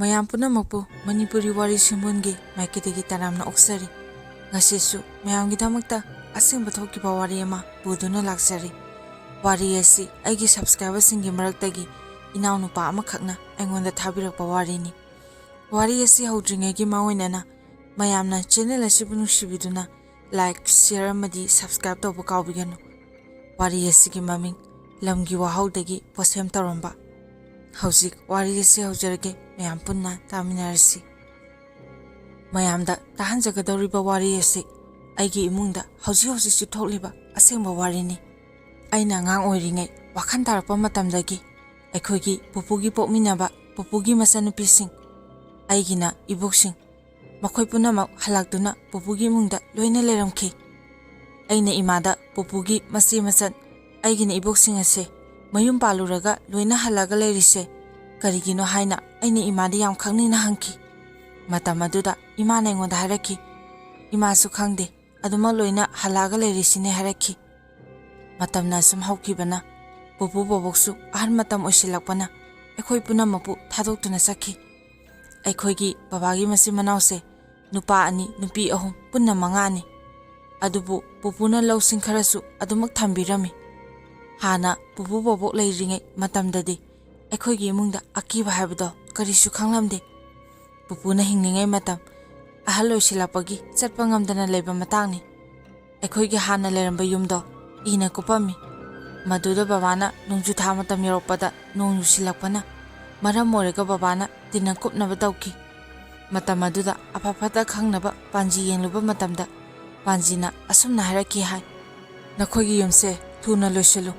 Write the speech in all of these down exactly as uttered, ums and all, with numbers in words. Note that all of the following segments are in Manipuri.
ꯃꯌꯥꯝ ꯄꯨꯝꯅꯃꯛꯄꯨ ꯃꯅꯤꯄꯨꯔꯤ ꯋꯥꯔꯤ ꯁꯤꯝꯕꯨꯟꯒꯤ ꯃꯥꯏꯀꯩꯗꯒꯤ ꯇꯔꯥꯝꯅ ꯑꯣꯛꯆꯔꯤ꯫ ꯉꯁꯤꯁꯨ ꯃꯌꯥꯝꯒꯤꯗꯃꯛꯇ ꯑꯁꯦꯡꯕ ꯊꯣꯛꯈꯤꯕ ꯋꯥꯔꯤ ꯑꯃ ꯄꯨꯗꯨꯅ ꯂꯥꯛꯆꯔꯤ꯫ ꯋꯥꯔꯤ ꯑꯁꯤ ꯑꯩꯒꯤ subscriberꯁꯤꯡꯒꯤ ꯃꯔꯛꯇꯒꯤ ꯏꯅꯥꯎꯅꯨꯄꯥ ꯑꯃꯈꯛꯅ ꯑꯩꯉꯣꯟꯗ ꯊꯥꯕꯤꯔꯛꯄ ꯋꯥꯔꯤꯅꯤ꯫ ꯋꯥꯔꯤ ꯑꯁꯤ ꯍꯧꯗ꯭ꯔꯤꯉꯩꯒꯤ ꯃꯥꯡꯑꯣꯏꯅꯅ ꯃꯌꯥꯝꯅ channel ꯑꯁꯤꯕꯨ ꯅꯨꯡꯁꯤꯕꯤꯗꯨꯅ like, share ꯑꯃꯗꯤ subscribe ꯇꯧꯕ ꯀꯥꯎꯕꯤꯒꯅꯨ꯫ ꯋꯥꯔꯤ ꯑꯁꯤꯒꯤ ꯃꯃꯤꯡ ꯂꯝꯒꯤ ꯋꯥꯍꯧꯗꯒꯤ ꯄꯣꯠꯁꯦꯝ ꯇꯧꯔꯝꯕ꯫ ꯍꯧꯖꯤꯛ ꯋꯥꯔꯤ ꯑꯁꯤ ꯍꯧꯖꯔꯒꯦ, ꯃꯌꯥꯝ ꯄꯨꯟꯅ ꯇꯥꯃꯤꯟꯅꯔꯁꯤ꯫ ꯃꯌꯥꯝꯗ ꯇꯥꯍꯟꯖꯒꯗꯧꯔꯤꯕ ꯋꯥꯔꯤ ꯑꯁꯤ ꯑꯩꯒꯤ ꯏꯃꯨꯡꯗ ꯍꯧꯖꯤꯛ ꯍꯧꯖꯤꯛꯁꯨ ꯊꯣꯛꯂꯤꯕ ꯑꯁꯦꯡꯕ ꯋꯥꯔꯤꯅꯤ꯫ ꯑꯩꯅ ꯑꯉꯥꯡ ꯑꯣꯏꯔꯤꯉꯩ ꯋꯥꯈꯜ ꯇꯥꯔꯛꯄ ꯃꯇꯝꯗꯒꯤ ꯑꯩꯈꯣꯏꯒꯤ ꯄꯨꯄꯨꯒꯤ ꯄꯣꯛꯃꯤꯟꯅꯕ ꯄꯨꯄꯨꯒꯤ ꯃꯆꯟꯅꯨꯄꯤꯁꯤꯡ, ꯑꯩꯒꯤꯅ ꯏꯕꯣꯛꯁꯤꯡ, ꯃꯈꯣꯏ ꯄꯨꯝꯅꯃꯛ ꯍꯜꯂꯛꯇꯨꯅ ꯄꯨꯄꯨꯒꯤ ꯏꯃꯨꯡꯗ ꯂꯣꯏꯅ ꯂꯩꯔꯝꯈꯤ꯫ ꯑꯩꯅ ꯏꯃꯥꯗ ꯄꯨꯄꯨꯒꯤ ꯃꯆꯦ ꯃꯆꯟ, ꯑꯩꯒꯤꯅ ꯏꯕꯣꯛꯁꯤꯡ ꯑꯁꯦ ꯃꯌꯨꯝ ꯄꯥꯜꯂꯨꯔꯒ ꯂꯣꯏꯅ ꯍꯜꯂꯒ ꯂꯩꯔꯤꯁꯦ ꯀꯔꯤꯒꯤꯅꯣ ꯍꯥꯏꯅ ꯑꯩꯅ ꯏꯃꯥꯗ ꯌꯥꯝ ꯈꯪꯅꯤꯡꯅ ꯍꯪꯈꯤ꯫ ꯃꯇꯝ ꯑꯗꯨꯗ ꯏꯃꯥꯅ ꯑꯩꯉꯣꯟꯗ ꯍꯥꯏꯔꯛꯈꯤ, "ꯏꯃꯥꯁꯨ ꯈꯪꯗꯦ, ꯑꯗꯨꯃꯛ ꯂꯣꯏꯅ ꯍꯜꯂꯛꯑꯒ ꯂꯩꯔꯤꯁꯤꯅꯦ" ꯍꯥꯏꯔꯛꯈꯤ꯫ ꯃꯇꯝꯅ ꯑꯁꯨꯝ ꯍꯧꯈꯤꯕꯅ ꯄꯨꯄꯨ ꯕꯣꯕꯣꯛꯁꯨ ꯑꯍꯜ ꯃꯇꯝ ꯑꯣꯏꯁꯤꯜꯂꯛꯄꯅ ꯑꯩꯈꯣꯏ ꯄꯨꯝꯅꯃꯛꯄꯨ ꯊꯥꯗꯣꯛꯇꯨꯅ ꯆꯠꯈꯤ꯫ ꯑꯩꯈꯣꯏꯒꯤ ꯕꯕꯥꯒꯤ ꯃꯆꯤꯟ ꯃꯅꯥꯎꯁꯦ ꯅꯨꯄꯥ ꯑꯅꯤ, ꯅꯨꯄꯤ ꯑꯍꯨꯝ, ꯄꯨꯟꯅ ꯃꯉꯥꯅꯤ꯫ ꯑꯗꯨꯕꯨ ꯄꯨꯄꯨꯅ ꯂꯧꯁꯤꯡ ꯈꯔꯁꯨ ꯑꯗꯨꯃꯛ ꯊꯝꯕꯤꯔꯝꯃꯤ꯫ ꯍꯥꯟꯅ ꯄꯨꯄꯨ ꯕꯣꯕꯣꯛ ꯂꯩꯔꯤꯉꯩ ꯃꯇꯝꯗꯗꯤ ꯑꯩꯈꯣꯏꯒꯤ ꯏꯃꯨꯡꯗ ꯑꯀꯤꯕ ꯍꯥꯏꯕꯗꯣ ꯀꯔꯤꯁꯨ ꯈꯪꯂꯝꯗꯦ꯫ ꯄꯨꯄꯨꯅ ꯍꯤꯡꯂꯤꯉꯩ ꯃꯇꯝ, ꯑꯍꯜ ꯑꯣꯏꯁꯤꯜꯂꯛꯄꯒꯤ ꯆꯠꯄ ꯉꯝꯗꯅ ꯂꯩꯕ ꯃꯇꯥꯡꯅꯤ꯫ ꯑꯩꯈꯣꯏꯒꯤ ꯍꯥꯟꯅ ꯂꯩꯔꯝꯕ ꯌꯨꯝꯗꯣ ꯏꯅ ꯀꯨꯞꯄꯝꯃꯤ꯫ ꯃꯗꯨꯗ ꯕꯕꯥꯅ ꯅꯣꯡꯖꯨ ꯊꯥ ꯃꯇꯝ ꯌꯧꯔꯛꯄꯗ ꯅꯣꯡ ꯌꯨꯁꯤꯜꯂꯛꯄꯅ ꯃꯔꯝ ꯑꯣꯏꯔꯒ ꯕꯕꯥꯅ ꯇꯤꯟꯅ ꯀꯨꯞꯅꯕ ꯇꯧꯈꯤ꯫ ꯃꯇꯝ ꯑꯗꯨꯗ ꯑꯐ ꯐꯠꯇ ꯈꯪꯅꯕ ꯄꯥꯟꯖꯤ ꯌꯦꯡꯂꯨꯕ ꯃꯇꯝꯗ ꯄꯥꯟꯖꯤꯅ ꯑꯁꯨꯝꯅ ꯍꯥꯏꯔꯛꯈꯤ ꯍꯥꯏ, "ꯅꯈꯣꯏꯒꯤ ꯌꯨꯝꯁꯦ ꯊꯨꯅ ꯂꯣꯏꯁꯤꯜꯂꯨ,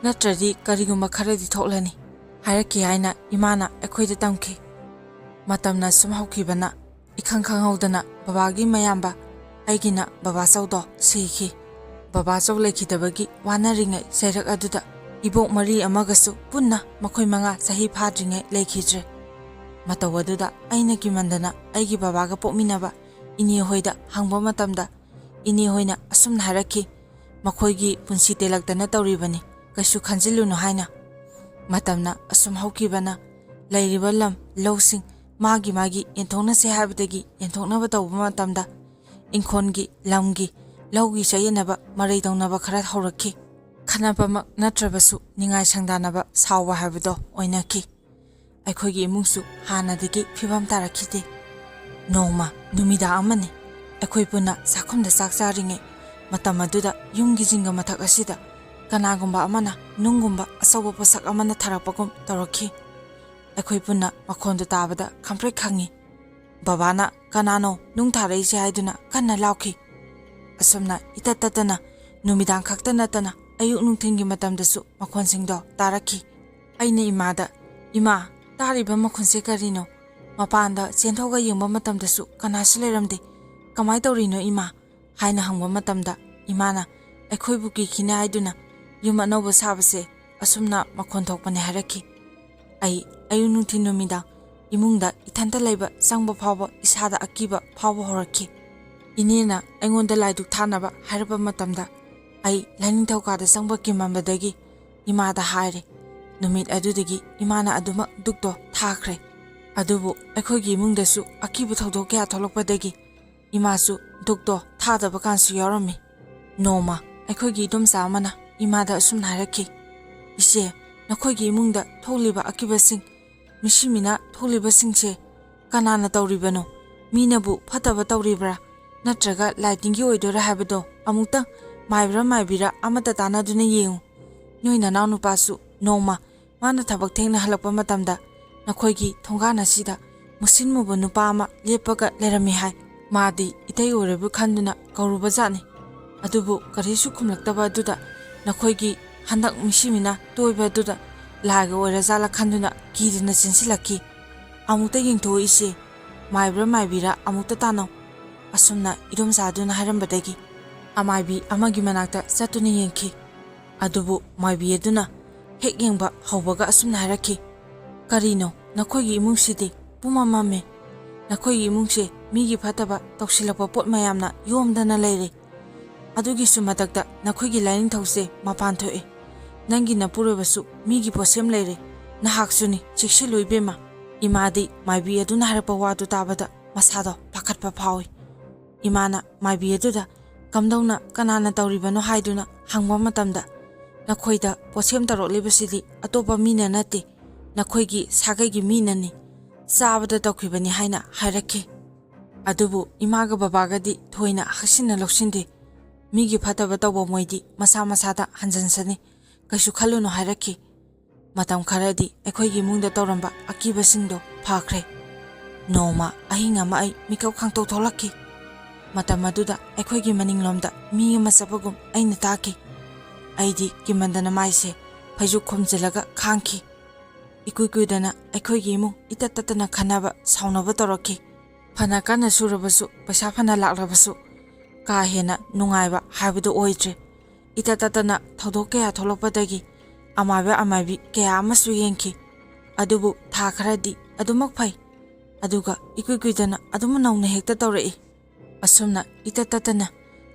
ꯅꯠꯇ꯭ꯔꯗꯤ ꯀꯔꯤꯒꯨꯝꯕ ꯈꯔꯗꯤ ꯊꯣꯛꯂꯅꯤ" ꯍꯥꯏꯔꯛꯈꯤ ꯍꯥꯏꯅ ꯏꯃꯥꯅ ꯑꯩꯈꯣꯏꯗ ꯇꯝꯈꯤ꯫ ꯃꯇꯝꯅ ꯁꯨꯝ ꯍꯧꯈꯤꯕꯅ ꯏꯈꯪ ꯈꯪꯍꯧꯗꯅ ꯕꯕꯥꯒꯤ ꯃꯌꯥꯝꯕ, ꯑꯩꯒꯤꯅ ꯕꯕꯥꯆꯧꯗꯣ ꯁꯤꯈꯤ꯫ ꯕꯕꯥꯆꯧ ꯂꯩꯈꯤꯗꯕꯒꯤ ꯋꯥꯅꯔꯤꯉꯩ ꯆꯩꯔꯛ ꯑꯗꯨꯗ ꯏꯕꯣꯛ ꯃꯔꯤ ꯑꯃꯒꯁꯨ ꯄꯨꯟꯅ ꯃꯈꯣꯏ ꯃꯉꯥ ꯆꯍꯤ ꯐꯥꯗ꯭ꯔꯤꯉꯩ ꯂꯩꯈꯤꯗ꯭ꯔꯦ꯫ ꯃꯇꯧ ꯑꯗꯨꯗ ꯑꯩꯅ ꯀꯤꯃꯟꯗꯅ ꯑꯩꯒꯤ ꯕꯕꯥꯒ ꯄꯣꯛꯃꯤꯟꯅꯕ ꯏꯅꯦ ꯍꯣꯏꯗ ꯍꯪꯕ ꯃꯇꯝꯗ ꯏꯅꯦ ꯍꯣꯏꯅ ꯑꯁꯨꯝꯅ ꯍꯥꯏꯔꯛꯈꯤ, "ꯃꯈꯣꯏꯒꯤ ꯄꯨꯟꯁꯤ ꯇꯦꯜꯂꯛꯇꯅ ꯇꯧꯔꯤꯕꯅꯤ, ꯀꯩꯁꯨ ꯈꯟꯖꯤꯜꯂꯨꯅꯨ" ꯍꯥꯏꯅ꯫ ꯃꯇꯝꯅ ꯑꯁꯨꯝ ꯍꯧꯈꯤꯕꯅ ꯂꯩꯔꯤꯕ ꯂꯝ, ꯂꯧꯁꯤꯡ, ꯃꯥꯒꯤ ꯃꯥꯒꯤ ꯌꯦꯟꯊꯣꯛꯅꯁꯦ ꯍꯥꯏꯕꯗꯒꯤ ꯌꯦꯟꯊꯣꯛꯅꯕ ꯇꯧꯕ ꯃꯇꯝꯗ ꯏꯪꯈꯣꯜꯒꯤ, ꯂꯝꯒꯤ, ꯂꯧꯒꯤ ꯆꯌꯦꯠꯅꯕ, ꯃꯔꯩ ꯇꯧꯅꯕ ꯈꯔ ꯍꯧꯔꯛꯈꯤ꯫ ꯈꯠꯅꯕꯃꯛ ꯅꯠꯇ꯭ꯔꯕꯁꯨ ꯅꯤꯡꯉꯥꯏ ꯁꯪꯗꯥꯅꯕ, ꯁꯥꯎꯕ ꯍꯥꯏꯕꯗꯣ ꯑꯣꯏꯅꯈꯤ꯫ ꯑꯩꯈꯣꯏꯒꯤ ꯏꯃꯨꯡꯁꯨ ꯍꯥꯟꯅꯗꯒꯤ ꯐꯤꯕꯝ ꯇꯥꯔꯛꯈꯤꯗꯦ꯫ ꯅꯣꯡꯃ ꯅꯨꯃꯤꯗꯥꯡ ꯑꯃꯅꯤ, ꯑꯩꯈꯣꯏ ꯄꯨꯟꯅ ꯆꯥꯛꯈꯨꯝꯗ ꯆꯥꯛ ꯆꯥꯔꯤꯉꯩ ꯃꯇꯝ ꯑꯗꯨꯗ ꯌꯨꯝꯒꯤ ꯖꯤꯡꯒ ꯃꯊꯛ ꯑꯁꯤꯗ ꯀꯅꯥꯒꯨꯝꯕ ꯑꯃꯅ ꯅꯨꯡꯒꯨꯝꯕ ꯑꯆꯧꯕ ꯄꯣꯠꯁꯛ ꯑꯃꯅ ꯊꯥꯔꯛꯄꯒꯨꯝ ꯇꯧꯔꯛꯈꯤ꯫ ꯑꯩꯈꯣꯏ ꯄꯨꯟꯅ ꯃꯈꯣꯟꯗꯨ ꯇꯥꯕꯗ ꯈꯪꯄ꯭ꯔꯦꯛ ꯈꯪꯉꯤ꯫ ꯕꯕꯥꯅ "ꯀꯅꯥꯅꯣ ꯅꯨꯡ ꯊꯥꯔꯛꯏꯁꯦ?" ꯍꯥꯏꯗꯨꯅ ꯀꯟꯅ ꯂꯥꯎꯈꯤ꯫ ꯑꯁꯨꯝꯅ ꯏꯇꯠ ꯇꯠꯇꯅ ꯅꯨꯃꯤꯗꯥꯡ ꯈꯛꯇ ꯅꯠꯇꯅ ꯑꯌꯨꯛ ꯅꯨꯡꯊꯤꯜꯒꯤ ꯃꯇꯝꯗꯁꯨ ꯃꯈꯣꯟꯁꯤꯡꯗꯣ ꯇꯥꯔꯛꯈꯤ꯫ ꯑꯩꯅ ꯏꯃꯥꯗ, "ꯏꯃꯥ, ꯇꯥꯔꯤꯕ ꯃꯈꯣꯟꯁꯦ ꯀꯔꯤꯅꯣ? ꯃꯄꯥꯟꯗ ꯆꯦꯟꯊꯣꯛꯑꯒ ꯌꯦꯡꯕ ꯃꯇꯝꯗꯁꯨ ꯀꯅꯥꯁꯨ ꯂꯩꯔꯝꯗꯦ꯫ ꯀꯃꯥꯏ ꯇꯧꯔꯤꯅꯣ ꯏꯃꯥ?" ꯍꯥꯏꯅ ꯍꯪꯕ ꯃꯇꯝꯗ, ꯏꯃꯥꯅ ꯑꯩꯈꯣꯏꯕꯨ ꯀꯤꯈꯤꯅꯤ ꯍꯥꯏꯗꯨꯅ ꯌꯨꯝ ꯑꯅꯧꯕ ꯁꯥꯕꯁꯦ ꯑꯁꯨꯝꯅ ꯃꯈꯣꯟ ꯊꯣꯛꯄꯅꯦ ꯍꯥꯏꯔꯛꯈꯤ꯫ ꯑꯩ ꯑꯌꯨꯛ ꯅꯨꯡꯊꯤꯜ ꯅꯨꯃꯤꯗꯥꯡ ꯏꯃꯨꯡꯗ ꯏꯊꯟꯇ ꯂꯩꯕ ꯆꯪꯕ ꯐꯥꯎꯕ ꯏꯁꯥꯗ ꯑꯀꯤꯕ ꯐꯥꯎꯕ ꯍꯧꯔꯛꯈꯤ꯫ ꯏꯅꯦꯅ ꯑꯩꯉꯣꯟꯗ ꯂꯥꯏꯗꯨꯛ ꯊꯥꯅꯕ ꯍꯥꯏꯔꯛꯄ ꯃꯇꯝꯗ ꯑꯩ ꯂꯥꯏꯅꯤꯡꯊꯧ ꯀꯥꯗ ꯆꯪꯕ ꯀꯤꯃꯟꯕꯗꯒꯤ ꯏꯃꯥꯗ ꯍꯥꯏꯔꯦ꯫ ꯅꯨꯃꯤꯠ ꯑꯗꯨꯗꯒꯤ ꯏꯃꯥꯅ ꯑꯗꯨꯃꯛ ꯗꯨꯛꯇꯣ ꯊꯥꯈ꯭ꯔꯦ꯫ ꯑꯗꯨꯕꯨ ꯑꯩꯈꯣꯏꯒꯤ ꯏꯃꯨꯡꯗꯁꯨ ꯑꯀꯤꯕ ꯊꯧꯗꯣꯛ ꯀꯌꯥ ꯊꯣꯛꯂꯛꯄꯗꯒꯤ ꯏꯃꯥꯁꯨ ꯗꯨꯛꯇꯣ ꯊꯥꯗꯕ ꯀꯥꯟꯁꯨ ꯌꯥꯎꯔꯝꯃꯤ꯫ ꯅꯣꯡꯃ ꯑꯩꯈꯣꯏꯒꯤ ꯏꯗꯣꯝꯆꯥ ꯑꯃꯅ ꯏꯃꯥꯗ ꯑꯁꯨꯝꯅ ꯍꯥꯏꯔꯛꯈꯤ, "ꯏꯆꯦ, ꯅꯈꯣꯏꯒꯤ ꯏꯃꯨꯡꯗ ꯊꯣꯛꯂꯤꯕ ꯑꯀꯤꯕꯁꯤꯡ, ꯃꯤꯁꯤ ꯃꯤꯅꯥ ꯊꯣꯛꯂꯤꯕꯁꯤꯡꯁꯦ ꯀꯅꯥꯅ ꯇꯧꯔꯤꯕꯅꯣ? ꯃꯤꯅꯕꯨ ꯐꯠꯇꯕ ꯇꯧꯔꯤꯕ꯭ꯔꯥ? ꯅꯠꯇ꯭ꯔꯒ ꯂꯥꯏ ꯇꯤꯟꯒꯤ ꯑꯣꯏꯗꯣꯏꯔꯥ ꯍꯥꯏꯕꯗꯣ ꯑꯃꯨꯛꯇꯪ ꯃꯥꯏꯕ꯭ꯔꯥ ꯃꯥꯏꯕꯤꯔꯥ ꯑꯃꯠꯇ ꯇꯥꯟꯅꯗꯨꯅ ꯌꯦꯡꯉꯨ꯫ ꯅꯣꯏ ꯅꯅꯥꯎ ꯅꯨꯄꯥꯁꯨ ꯅꯣꯡꯃ ꯃꯥꯅ ꯊꯕꯛ ꯊꯦꯡꯅ ꯍꯜꯂꯛꯄ ꯃꯇꯝꯗ ꯅꯈꯣꯏꯒꯤ ꯊꯣꯡꯒꯥꯟ ꯑꯁꯤꯗ ꯃꯨꯁꯤꯟ ꯃꯨꯕ ꯅꯨꯄꯥ ꯑꯃ ꯂꯦꯞꯄꯒ ꯂꯩꯔꯝꯃꯤ ꯍꯥꯏ꯫ ꯃꯥꯗꯤ ꯏꯇꯩ ꯑꯣꯏꯔꯕꯣꯏ ꯈꯟꯗꯨꯅ ꯀꯧꯔꯨꯕꯖꯥꯠꯅꯤ꯫ ꯑꯗꯨꯕꯨ ꯀꯔꯤꯁꯨ ꯈꯨꯝꯂꯛꯇꯕ ꯑꯗꯨꯗ ꯅꯈꯣꯏꯒꯤ ꯍꯟꯗꯛ ꯃꯤꯁꯤ ꯃꯤꯅꯥ ꯇꯣꯏꯕ ꯑꯗꯨꯗ ꯂꯥꯏꯒ ꯑꯣꯏꯔꯖꯥꯠꯂ ꯈꯟꯗꯨꯅ ꯀꯤꯗꯅ ꯆꯦꯟꯁꯤꯜꯂꯛꯈꯤ꯫ ꯑꯃꯨꯛꯇ ꯌꯦꯡꯊꯣꯛꯎ ꯏꯆꯦ, ꯃꯥꯏꯕ꯭ꯔꯥ ꯃꯥꯏꯕꯤꯔꯥ ꯑꯃꯨꯛꯇ ꯇꯥꯟꯅꯧ"꯫ ꯑꯁꯨꯝꯅ ꯏꯗꯣꯝꯆꯥꯗꯨꯅ ꯍꯥꯏꯔꯝꯕꯗꯒꯤ ꯑꯃꯥꯏꯕꯤ ꯑꯃꯒꯤ ꯃꯅꯥꯛꯇ ꯆꯠꯇꯨꯅ ꯌꯦꯡꯈꯤ꯫ ꯑꯗꯨꯕꯨ ꯃꯥꯏꯕꯤ ꯑꯗꯨꯅ ꯍꯦꯛ ꯌꯦꯡꯕ ꯍꯧꯕꯒ ꯑꯁꯨꯝꯅ ꯍꯥꯏꯔꯛꯈꯤ, "ꯀꯔꯤꯅꯣ, ꯅꯈꯣꯏꯒꯤ ꯏꯃꯨꯡꯁꯤꯗꯤ ꯄꯨꯝꯃꯝ ꯃꯝꯃꯦ꯫ ꯅꯈꯣꯏꯒꯤ ꯏꯃꯨꯡꯁꯦ ꯃꯤꯒꯤ ꯐꯠꯇꯕ ꯇꯧꯁꯤꯜꯂꯛꯄ ꯄꯣꯠ ꯃꯌꯥꯝꯅ ꯌꯣꯝꯗꯅ ꯂꯩꯔꯦ꯫ ꯑꯗꯨꯒꯤꯁꯨ ꯃꯊꯛꯇ ꯅꯈꯣꯏꯒꯤ ꯂꯥꯏꯅꯤꯡꯊꯧꯁꯦ ꯃꯄꯥꯟ ꯊꯣꯛꯑꯦ꯫ ꯅꯪꯒꯤ ꯅꯄꯨꯔꯣꯏꯕꯁꯨ ꯃꯤꯒꯤ ꯄꯣꯠꯁꯦꯝ ꯂꯩꯔꯦ꯫ ꯅꯍꯥꯛꯁꯨꯅꯤ, ꯆꯦꯛꯁꯤꯜꯂꯨ ꯏꯕꯦꯝꯃ"꯫ ꯏꯃꯥꯗꯤ ꯃꯥꯏꯕꯤ ꯑꯗꯨꯅ ꯍꯥꯏꯔꯛꯄ ꯋꯥꯗꯨ ꯇꯥꯕꯗ ꯃꯁꯥꯗꯣ ꯄꯥꯈꯠꯄ ꯐꯥꯎꯏ꯫ ꯏꯃꯥꯅ ꯃꯥꯏꯕꯤ ꯑꯗꯨꯗ ꯀꯝꯗꯧꯅ, ꯀꯅꯥꯅ ꯇꯧꯔꯤꯕꯅꯣ ꯍꯥꯏꯗꯨꯅ ꯍꯪꯕ ꯃꯇꯝꯗ, "ꯅꯈꯣꯏꯗ ꯄꯣꯠꯁꯦꯝ ꯇꯧꯔꯛꯂꯤꯕꯁꯤꯗꯤ ꯑꯇꯣꯞꯄ ꯃꯤꯅ ꯅꯠꯇꯦ, ꯅꯈꯣꯏꯒꯤ ꯁꯥꯒꯩꯒꯤ ꯃꯤꯅꯅꯤ, ꯆꯥꯕꯗ ꯇꯧꯈꯤꯕꯅꯤ" ꯍꯥꯏꯅ ꯍꯥꯏꯔꯛꯈꯤ꯫ ꯑꯗꯨꯕꯨ ꯏꯃꯥꯒ ꯕꯕꯥꯒꯗꯤ ꯊꯣꯏꯅ ꯍꯛꯁꯤꯟꯅ ꯂꯧꯁꯤꯟꯗꯦ꯫ "ꯃꯤꯒꯤ ꯐꯠꯇꯕ ꯇꯧꯕ ꯃꯣꯏꯗꯤ ꯃꯁꯥ ꯃꯁꯥꯗ ꯍꯟꯖꯤꯟꯁꯅꯤ, ꯀꯩꯁꯨ ꯈꯜꯂꯨꯅꯨ" ꯍꯥꯏꯔꯛꯈꯤ꯫ ꯃꯇꯝ ꯈꯔꯗꯤ ꯑꯩꯈꯣꯏꯒꯤ ꯏꯃꯨꯡꯗ ꯇꯧꯔꯝꯕ ꯑꯀꯤꯕꯁꯤꯡꯗꯣ ꯐꯈ꯭ꯔꯦ꯫ ꯅꯣꯡꯃ ꯑꯍꯤꯡ ꯑꯃ ꯑꯩ ꯃꯤꯀꯞ ꯈꯪꯇꯣꯛ ꯊꯣꯛꯂꯛꯈꯤ꯫ ꯃꯇꯝ ꯑꯗꯨꯗ ꯑꯩꯈꯣꯏꯒꯤ ꯃꯅꯤꯡꯂꯣꯝꯗ ꯃꯤ ꯑꯃ ꯆꯠꯄꯒꯨꯝ ꯑꯩꯅ ꯇꯥꯈꯤ꯫ ꯑꯩꯗꯤ ꯀꯤꯃꯟꯗꯅ ꯃꯥꯏꯁꯦ ꯐꯩꯖꯨꯞ ꯈꯨꯝꯖꯤꯜꯂꯒ ꯈꯥꯡꯈꯤ꯫ ꯏꯀꯨꯏ ꯀꯨꯏꯗꯅ ꯑꯩꯈꯣꯏꯒꯤ ꯏꯃꯨꯡ ꯏꯇꯠ ꯇꯠꯇꯅ ꯈꯟꯅꯕ ꯁꯥꯎꯅꯕ ꯇꯧꯔꯛꯈꯤ꯫ ꯐꯅ ꯀꯟꯅ ꯁꯨꯔꯕꯁꯨ, ꯄꯩꯁꯥ ꯐꯅ ꯂꯥꯛꯂꯕꯁꯨ, ꯀꯥ ꯍꯦꯟꯅ ꯅꯨꯡꯉꯥꯏꯕ ꯍꯥꯏꯕꯗꯨ ꯑꯣꯏꯗ꯭ꯔꯦ꯫ ꯏꯇꯠ ꯇꯠꯇꯅ ꯊꯧꯗꯣꯛ ꯀꯌꯥ ꯊꯣꯛꯂꯛꯄꯗꯒꯤ ꯑꯃꯥꯏꯕ ꯑꯃꯥꯏꯕꯤ ꯀꯌꯥ ꯑꯃꯁꯨ ꯌꯦꯡꯈꯤ꯫ ꯑꯗꯨꯕꯨ ꯊꯥ ꯈꯔꯗꯤ ꯑꯗꯨꯃꯛ ꯐꯩ꯫ ꯑꯗꯨꯒ ꯏꯀꯨꯏ ꯀꯨꯏꯗꯅ ꯑꯗꯨꯝ ꯅꯧꯅ ꯍꯦꯛꯇ ꯇꯧꯔꯛꯏ꯫ ꯑꯁꯨꯝꯅ ꯏꯇꯠ ꯇꯠꯇꯅ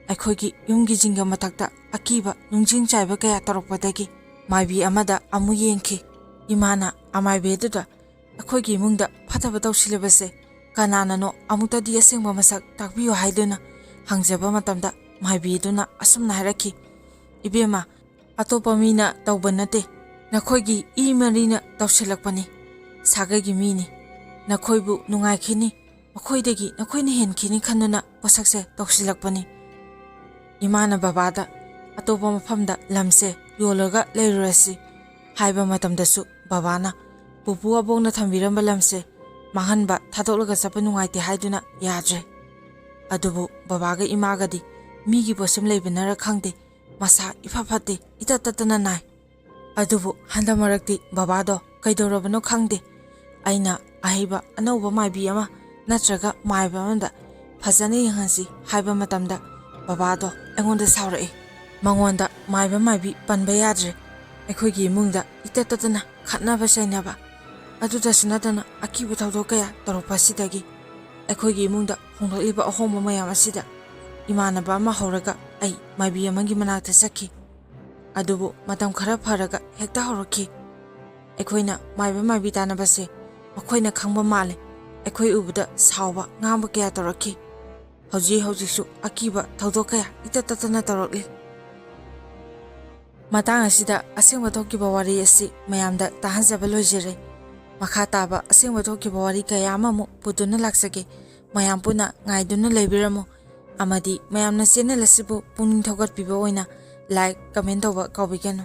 ꯑꯩꯈꯣꯏꯒꯤ ꯌꯨꯝꯒꯤ ꯖꯤꯡꯒ ꯃꯊꯛꯇ ꯑꯀꯤꯕ ꯅꯨꯡꯖꯤꯡ ꯆꯥꯏꯕ ꯀꯌꯥ ꯇꯧꯔꯛꯄꯗꯒꯤ ꯃꯥꯏꯕꯤ ꯑꯃꯗ ꯑꯃꯨꯛ ꯌꯦꯡꯈꯤ꯫ ꯏꯃꯥꯅ ꯑꯃꯥꯏꯕꯤ ꯑꯗꯨꯗ "ꯑꯩꯈꯣꯏꯒꯤ ꯏꯃꯨꯡꯗ ꯐꯠꯇꯕ ꯇꯧꯁꯤꯜꯂꯕꯁꯦ ꯀꯅꯥꯅꯅꯣ, ꯑꯃꯨꯛꯇꯗꯤ ꯑꯁꯦꯡꯕ ꯃꯁꯛ ꯇꯥꯛꯄꯤꯌꯨ" ꯍꯥꯏꯗꯨꯅ ꯍꯪꯖꯕ ꯃꯇꯝꯗ, ꯃꯥꯏꯕꯤ ꯑꯗꯨꯅ ꯑꯁꯨꯝꯅ ꯍꯥꯏꯔꯛꯈꯤ, "ꯏꯕꯦꯝꯃ, ꯑꯇꯣꯞꯄ ꯃꯤꯅ ꯇꯧꯕ ꯅꯠꯇꯦ, ꯅꯈꯣꯏꯒꯤ ꯏ ꯃꯔꯤꯅ ꯇꯧꯁꯤꯜꯂꯛꯄꯅꯤ꯫ ꯁꯥꯒꯩꯒꯤ ꯃꯤꯅꯤ꯫ ꯅꯈꯣꯏꯕꯨ ꯅꯨꯡꯉꯥꯏꯈꯤꯅꯤ, ꯃꯈꯣꯏꯗꯒꯤ ꯅꯈꯣꯏꯅ ꯍꯦꯟꯈꯤꯅꯤ ꯈꯟꯗꯨꯅ ꯄꯣꯠꯁꯛꯁꯦ ꯇꯧꯁꯤꯜꯂꯛꯄꯅꯤ꯫ ꯏꯃꯥꯅ ꯕꯕꯥꯗ ꯑꯇꯣꯞꯄ ꯃꯐꯝꯗ ꯂꯝꯁꯦ ꯌꯣꯜꯂꯒ ꯂꯩꯔꯨꯔꯁꯤ" ꯍꯥꯏꯕ ꯃꯇꯝꯗꯁꯨ, ꯕꯕꯥꯅ ꯄꯨꯄꯨ ꯑꯕꯣꯛꯅ ꯊꯝꯕꯤꯔꯝꯕ ꯂꯝꯁꯦ ꯃꯥꯡꯍꯟꯕ, ꯊꯥꯗꯣꯛꯂꯒ ꯆꯠꯄ ꯅꯨꯡꯉꯥꯏꯇꯦ ꯍꯥꯏꯗꯨꯅ ꯌꯥꯗ꯭ꯔꯦ꯫ ꯑꯗꯨꯕꯨ ꯕꯕꯥꯒ ꯏꯃꯥꯒꯗꯤ ꯃꯤꯒꯤ ꯄꯣꯠꯁꯦꯝ ꯂꯩꯕꯅꯔ ꯈꯪꯗꯦ, ꯃꯁꯥ ꯏꯐ ꯐꯠꯇꯦ, ꯏꯇꯠ ꯇꯠꯇꯅ ꯅꯥꯏ꯫ ꯑꯗꯨꯕꯨ ꯍꯟꯗꯛ ꯃꯔꯛꯇꯤ ꯕꯕꯥꯗꯣ ꯀꯩꯗꯧꯔꯕꯅꯣ ꯈꯪꯗꯦ꯫ ꯑꯩꯅ ꯑꯍꯩꯕ ꯑꯅꯧꯕ ꯃꯥꯏꯕꯤ ꯑꯃ ꯅꯠꯇ꯭ꯔꯒ ꯃꯥꯏꯕ ꯑꯃꯗ ꯐꯖꯅ ꯌꯦꯡꯍꯟꯁꯤ ꯍꯥꯏꯕ ꯃꯇꯝꯗ, ꯕꯕꯥꯗꯣ ꯑꯩꯉꯣꯟꯗ ꯁꯥꯎꯔꯛꯏ꯫ ꯃꯉꯣꯟꯗ ꯃꯥꯏꯕ ꯃꯥꯏꯕꯤ ꯄꯟꯕ ꯌꯥꯗ꯭ꯔꯦ꯫ ꯑꯩꯈꯣꯏꯒꯤ ꯏꯃꯨꯡꯗ ꯏꯇꯠ ꯇꯠꯇꯅ ꯈꯠꯅꯕ ꯆꯩꯅꯕ, ꯑꯗꯨꯗꯁꯨ ꯅꯠꯇꯅ ꯑꯀꯤꯕ ꯊꯧꯗꯣꯛ ꯀꯌꯥ ꯇꯧꯔꯛꯄ ꯑꯁꯤꯗꯒꯤ ꯑꯩꯈꯣꯏꯒꯤ ꯏꯃꯨꯡꯗ ꯍꯣꯡꯂꯛꯂꯤꯕ ꯑꯍꯣꯡꯕ ꯃꯌꯥꯝ ꯑꯁꯤꯗ ꯏꯃꯥꯟꯅꯕ ꯑꯃ ꯍꯧꯔꯒ ꯑꯩ ꯃꯥꯏꯕꯤ ꯑꯃꯒꯤ ꯃꯅꯥꯛꯇ ꯆꯠꯈꯤ꯫ ꯑꯗꯨꯕꯨ ꯃꯇꯝ ꯈꯔ ꯐꯔꯒ ꯍꯦꯛꯇ ꯍꯧꯔꯛꯈꯤ꯫ ꯑꯩꯈꯣꯏꯅ ꯃꯥꯏꯕ ꯃꯥꯏꯕꯤ ꯇꯥꯟꯅꯕꯁꯦ ꯃꯈꯣꯏꯅ ꯈꯪꯕ ꯃꯥꯜꯂꯦ꯫ ꯑꯩꯈꯣꯏ ꯎꯕꯗ ꯁꯥꯎꯕ, ꯉꯥꯡꯕ ꯀꯌꯥ ꯇꯧꯔꯛꯈꯤ꯫ ꯍꯧꯖꯤꯛ ꯍꯧꯖꯤꯛꯁꯨ ꯑꯀꯤꯕ ꯊꯧꯗꯣꯛ ꯀꯌꯥ ꯏꯇꯠ ꯇꯠꯇꯅ ꯇꯧꯔꯛꯂꯤ꯫ ꯃꯇꯥꯡ ꯑꯁꯤꯗ ꯑꯁꯦꯡꯕ ꯊꯣꯛꯈꯤꯕ ꯋꯥꯔꯤ ꯑꯁꯤ ꯃꯌꯥꯝꯗ ꯇꯥꯍꯟꯖꯕ ꯂꯣꯏꯖꯔꯦ꯫ ꯃꯈꯥ ꯇꯥꯕ ꯑꯁꯦꯡꯕ ꯊꯣꯛꯈꯤꯕ ꯋꯥꯔꯤ ꯀꯌꯥ ꯑꯃꯃꯨꯛ ꯄꯨꯗꯨꯅ ꯂꯥꯛꯆꯒꯦ꯫ ꯃꯌꯥꯝ ꯄꯨꯟꯅ ꯉꯥꯏꯗꯨꯅ ꯂꯩꯕꯤꯔꯝꯃꯨ꯫ ꯑꯃꯗꯤ ꯃꯌꯥꯝꯅ channel ꯑꯁꯤꯕꯨ ꯄꯨꯛꯅꯤꯡ ꯊꯧꯒꯠꯄꯤꯕ ꯑꯣꯏꯅ like, comment ꯇꯧꯕ ꯀꯥꯎꯕꯤꯒꯅꯨ꯫